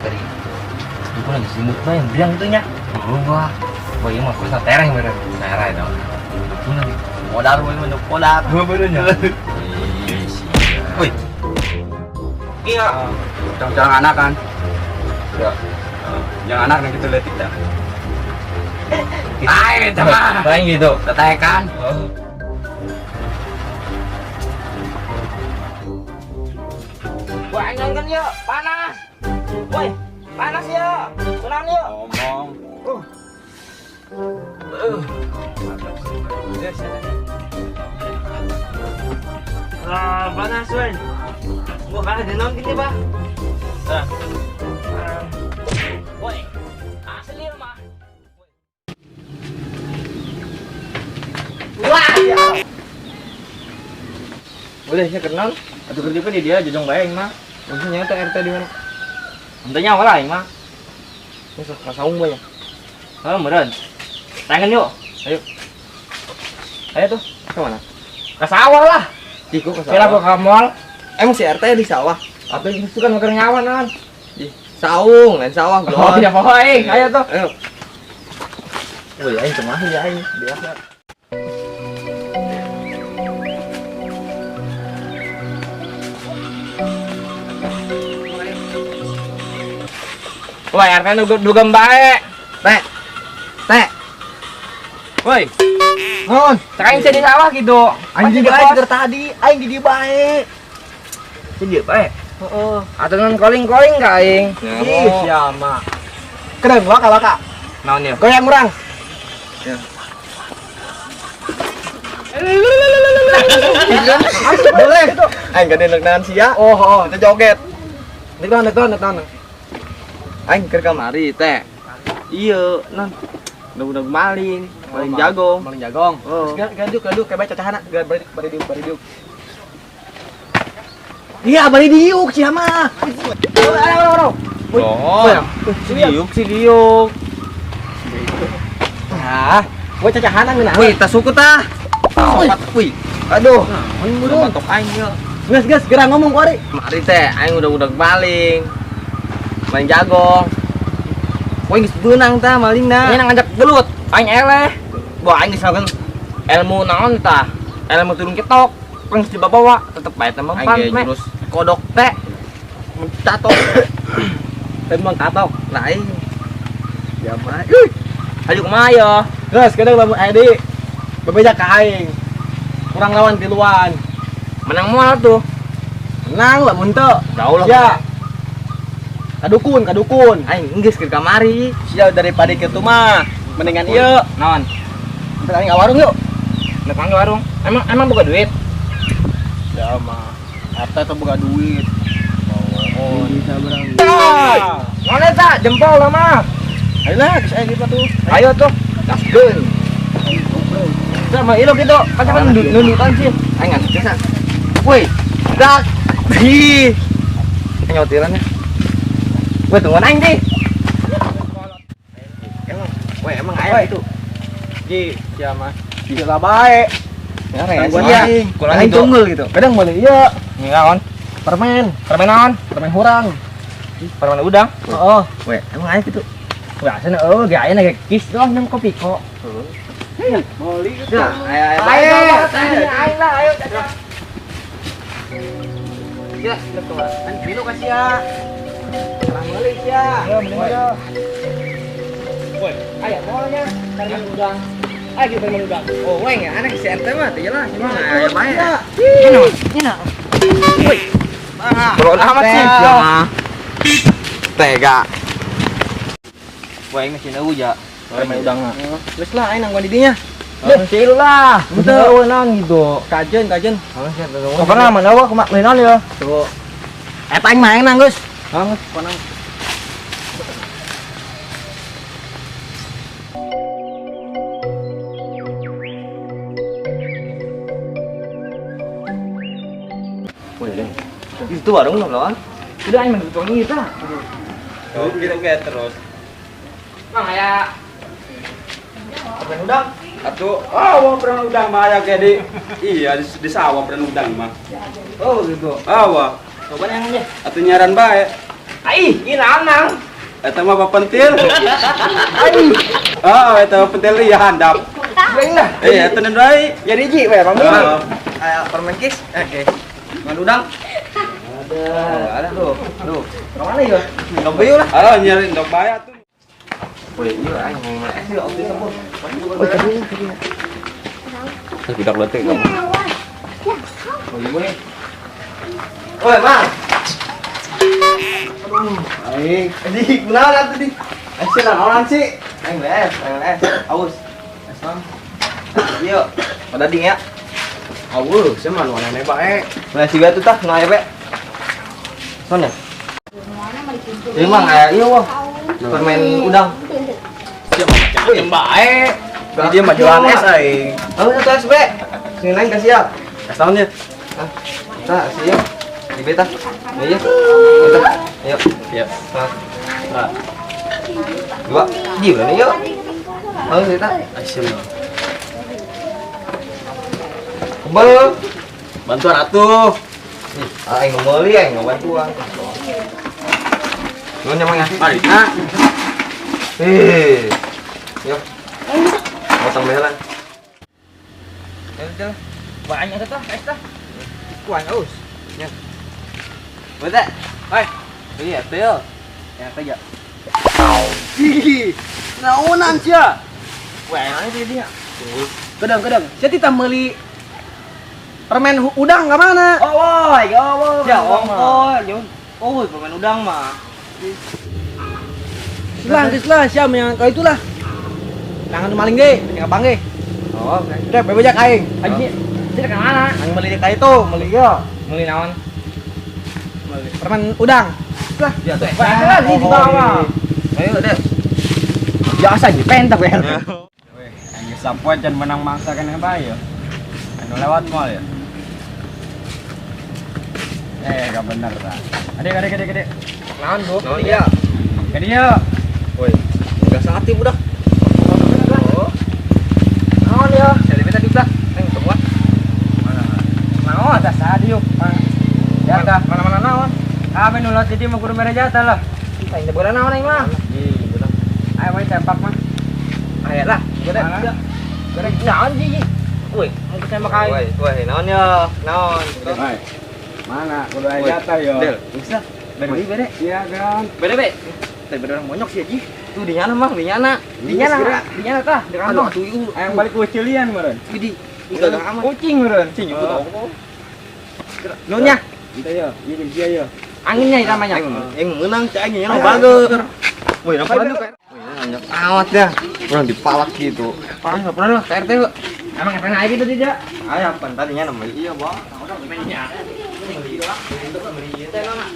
Tadi itu lagi simut mah yang bilang tuh nya. Oh, wah. Wah, iya mah kursna tereh bener. Tereh dong. Betul lagi. Modal mun modal. Gua benernya. Ih, sia. Woi. Iya. Jangan anak kan? Ya. Jangan anak yang gitu letik dah. Ayo, teman. Lain gitu. Tetekan. Oh. Wah, aing kan yuk, panas. Woi, panas ya. Tenang yuk. Ngomong. Ah, panas, woi. Gua kalah di naon gini, Pak. Ah. Woi, asli mah. Wah, ya. Boleh saya kenal? Atau kerja kan di dia jojong bae aing mah. Maksudnya teh RT di mana? Ente nyawa lah aing mah. Ini sok kasaung bae. Ah, meureun. Tangan yuk. Ayo. Ayo tuh, Ke mana? Ke sawah lah. Ih, kok ke Kira sawah? gua ke mall. Emang si RT di sawah? Atau itu kan makan nyawa non. Ih, saung, lain sawah, Oh belum. ya pokoknya, ayo tuh. Ayo. Woi, aing cemah ya aing biasa. Woi, RT dugem bae. Teh. Teh. Woi, Non, cek aing di sawah gitu. aing di bae seger tadi, aing di dieu bae. Di dieu bae. Heeh. Atau non calling-calling ka aing. Ih, siapa? Keren waka waka. Naon ya? Goyang urang. Ya. Boleh. Aing gak ada sia. Oh, oh. Kita joget. Nek naon, nek naon, nek naon. Aing keur kamari teh. Iya, non. Udah maling, maling jagong. Maling jagong. Oh. Terus ganjuk ganjuk kayak cacahana, bari bari diuk bari diuk. Iya, bari diuk sia mah. Ayo, ayo, ayo. Oh, si diuk, si diuk. Nah, gua cacahanan geuna. Wih, tas suku tah. Wih. Aduh. Udah batok aing ya. Geus, geus, geura ngomong ku ari. Mari teh, aing udah maling. Maling jagong. Woi geus beunang tah malingna. Ini ngajak gelut, aing eleh. Wah, aing geus ngelakuin ilmu naon tah? Ilmu turun ketok. Geus dibawa tetep bae teh mempan Aing ge meh. jurus kodok teh. Catok. Emang katok. Lain. Ya mah. Ayo kumaha yo? Geus, kadang lamun aya deui. Bebeja ka aing. Kurang lawan tiluan. Menang moal tuh. Menang lamun teu. Jauh lah. Ya. Kadukun, kadukun. Aing geus keur kamari. Sia daripada kitu mah mendingan ieu. Naon? Entar aing ka warung yuk. Nek kanggo warung. Emang emang boga duit? Ya mah. RT teh boga duit. Oh. Bisa berang. Mana eta? Jempol lah mah. Ayo lah, geus aya gitu tuh. Ayo tuh. Gaskeun. Sama ilo gitu. Kan kan nundutan sih. Aing ngasih jasa. Woi, dak. Hi. Nyotirannya. Woi, tungguan aing deh. Emang, weh emang aya gitu. Ji, sia mah. Gila bae. Ya, Gangguan dia. Kurang Aing itu. tunggul gitu. Kadang boleh iya. Naon? Permen, Permen naon? permen hurang. Permen udang. Heeh. Weh, emang aya gitu. Wah, sana oh, gak aya lagi kis doang nang kopi kok. Beli gitu. Nah, aya aya. Ayo, ayo lah, ayo. Ya, kan kilo kasih ya. Salah meuli sia. Ayo, mending aja. Woi, ayo maunya permen udang. Ayo kita permen udang. Oh, weh, anak si RT mah teh jelas. Cuma aya bae. Ini, ini. Woi. Bodoh amat sih. Ya mah. Tega. Wah, ini sih ya. Permen udang mah. Geus lah aing nangguan di dinya. Deh, lu lah. Betul. Naon gitu. Kajen, kajen. Pokoknya mana wa kumaha meuli naon ya? Tuh. Eta aing main nang geus. Hangus panang. Itu warung lawan. Udah aing mah tukang ieu tah. Tuh, kita kayak terus. Mang aya permen udang. Atuh, oh, permen udang mah aya kayak di iya di sawah permen udang mah. Oh gitu. Awa, Coba yang aja. atuh nyaran bae. Ai, ieu naon nang? Eta mah papentil. Ai. Oh, eta mah pentil iya handap. Lain lah. Eh, eta neun bae. Jadi hiji we Mang. Oh. Aya permen kis. Oke. Permen udang. Ada. Ada tuh. Tuh. Ke mana ya? Ndog beyu lah. Oh, nyari ndog bae atuh. Woi, iya aing mau es ya waktu itu. Oh, tadi tadi. Budak leutik kamu. Oh, iya boleh. Woi, Mang. Aing. Di kunaon atuh di? Aing naon sih? Aing es, aing es. Aus. Es mang. Iya. Pada ding ya. Aweuh, sia mah nu aneh bae. Nah, si batu tah, nu aya be. Son ya? Iya, Mang, aya ieu wah. Permen udang. Sia mah macam bae. Di dia mah jualan es aing. Oh, satu es be. Sini lain kasih ya. Es naon nya? Hah? Tah, sih ya. Di beta. Iya. Beta. Ayo. Iya. Nah. Nah. Dua. Di mana yuk? Oh, cerita. Aing mah. Kebel. Bantuan atuh. Ih, aing mau meuli aing mau bantuan. Nuhun ya, Mang ya. Mari. Nah. Eh. Yo. Potong behelan. Ya udah. Banyak eta tah, es tah. Ku aing aus. Ya. Bete. Hai. Iya, teh. Ya, teh ya. Ih, naonan sia? Wah, enak sih dia. Kedang, kedang. Sia tita meuli permen udang ka mana? Oh, woi, oh, Ya, ongko, jauh. Oh, permen udang mah. Lah, geus lah, sia yang kau itulah. Tangan maling ge, tinggal bang ge. Oh, oke. Udah, bebejak aing. Aji, dia ke mana? Aing meuli ka itu, meuli ieu. Meuli naon? Meuli permen udang. Lah, Ya, tuh. Wah, ada lagi di bawah. Ayo, deh. Biasa aja pentak we. Weh, aing sapoe can menang mangsa keneh bae ya. Anu lewat mall ya. Eh, gak bener lah. Adek, adek, adek, adek. Naon, Bu? Naon iya? Kadieu ya. Woi, enggak sati budak. Oh, Naon ya? saya beta di belah. Neng semua. Naon Atas tadi yuk. Jatah. Mana-mana naon? Apa nulot jadi mau kudu mere jatah lah. Aing teh boga naon aing mah. Ih, budak. Ayo main tembak mah. Aya lah, Mana? goreng. Goreng naon sih? Woi, mau tembak aing. Woi, woi, naon ya? Naon? Hai. Mana kudu aya Woi, jatah yo. Del, bisa. Beri bere. Iya kan. Bere be. Teh bere orang monyok sih aji. Tuh di nyana, Mang, di nyana. Di nyana, di nyana tah, di Aduh, kantong. atuh ieu. Ayang balik kucilian meureun. Idi. Enggak amat. Kucing meureun. Cing, ikut ongko. Nunya, Kita yo, ieu jeung sia yo. anginnya namanya. Aing aing menang cai aing nyana bager. Woi, napa lu kayak? Woi, nanya awat dah. Orang dipalak gitu. Parah enggak pernah lah, KRT lu. Emang apa naik itu tidak? Ayo apa tadinya nama iya, Bang. Mainnya. Beli ieu teh naon?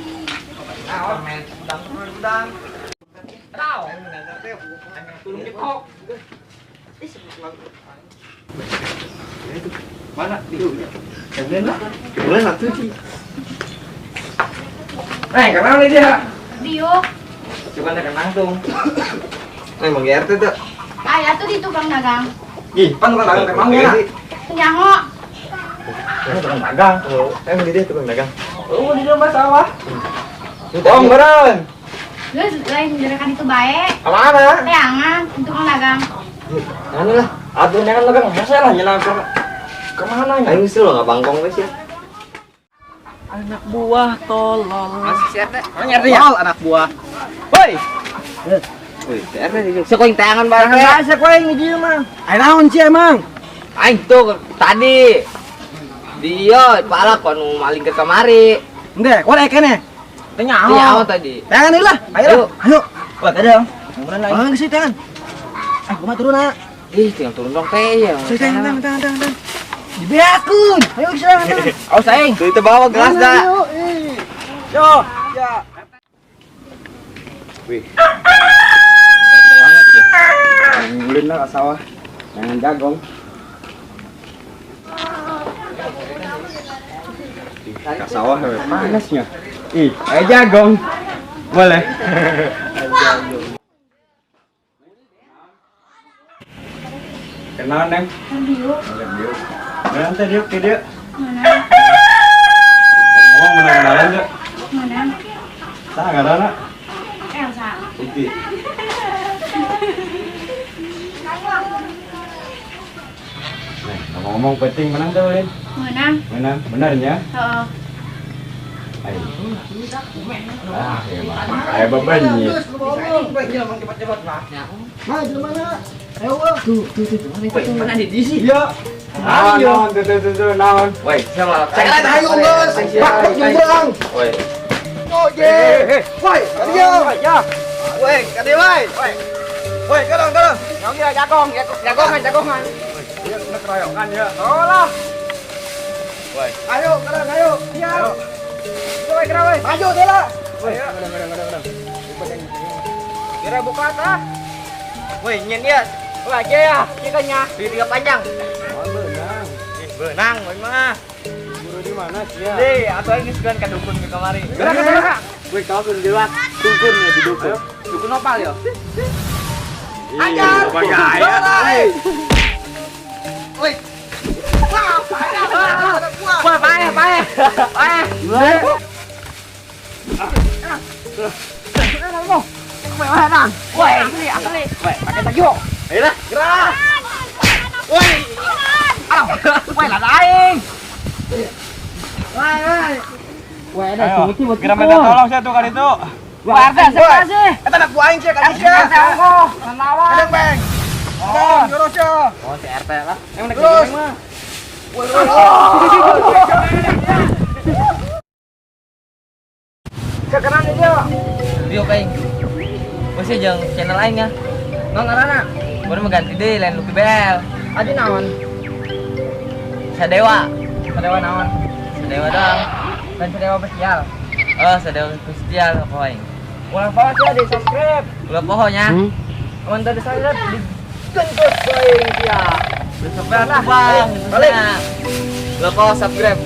Permen udang, permen udang. Tahu. Turun jekok. Mana? Di. Jangan lah. Boleh lah tuh sih. Eh, kenal nih dia. Dio, Coba anda kenang tuh. Eh, Bang RT tuh. ayah tuh di tukang dagang. Ih, pan tukang dagang emang ya? Nyango, Tukang dagang. Oh, emang dia tukang dagang. Oh, di rumah sawah. Oh, meureun. Terus lain gerakan itu baik. Kemana? Teangan, tukang dagang. Mana lah? Atuh kan dagang hese lah nyelang ke kemana ya? Aing sih lo nggak bangkong guys ya. Anak buah tolol. Masih si RT. Orang RT ya? Tolol anak buah. Woi. Woi, si RT sih. Sok aing teangan bareng. Jangan rasa kowe ngiji mah. Aing naon sih emang? Aing tuh tadi dia palak kono maling ke kamari. Ende, kowe rek kene. Teh nyaho. Nyaho tadi. Tangan lah. Ayo. Ayo. Ayo. Wah, kadang. Kemudian lagi. Oh, geus tangan. Ah, kumaha turun ah. Ih, tinggal turun dong teh ya. Tang tang tang tang. Dibeakeun. Ayo silang. Awas aing. Tuh itu bawa gelas dah. Yo, ya. Wih. Banget ya. Ngulin lah ke sawah. Jangan jagong. Ke sawah panasnya. Ih, jagung. Boleh. Kenal, Neng? Biu. Biu. Mana teh diuk ke dia? Mana? Ngomong menang kenalan tuh. Mana? Sah ngaranna? Elsa. Uti. Neng, ngomong-ngomong penting menang tuh, Lin. Menang. Menang, benarnya? Heeh. Ayo. Ah, emang. Ayo bebannya. Mana di sini? Iya. Naon, tuh, naon. Woi, sama. Saya ayo geus. Pak nyumbrang. Woi. Oh, ye. Woi, kadieu. Ya. Woi, kadieu woi. Woi. Woi, kadang. Nyong ya jagong, jagongan, jagongan. Iya, kena keroyokan ya. Oh lah. Woi. Ayo, kadang ayo. Iya. Woi, kira woi. Maju teh lah. Woi. Kadang. Kira buka tah. Woi, nyen dia. Wah, aja ya, ikannya. Tiga panjang. Oh, benang. Ih, benang woi mah. Guru di mana sih ya? Deh, atau ini segan ka dukun ke kamari. Gerak, gerak. Woi, kau pun lewat dukun ya di dukun. Dukun opal ya. Ajar. Woi. Wah, Wah, paeh, paeh. Paeh. Woi, asli, asli. Woi, pakai tajo. Ayo lah, gerak. Woi. Aduh, woi lah aing. Woi, woi. Woi, ada sunguti buat Kira minta tolong saya tuh kali itu. Wah, RT, siapa sih? Eta anak buah aing sih, ka sia. RT ongkoh, lawan. Kadang, Bang. Oh, jero sia. Oh, si RT lah. Emang nek Terus. mah. Kekeran aja. Bio aing. Masih jeung channel aing ya. Non ngaranna. Baru mau ganti deh lain Lucky Bell. Adi naon? Sadewa. Sadewa naon? Sadewa doang. Dan Sadewa spesial. Oh, Sadewa spesial apa aing? Ulah poho sia di subscribe. Ulah pohonya. Amun teu di subscribe di kentut aing sia. Sampai lah, Bang. Balik. Ulah poho subscribe.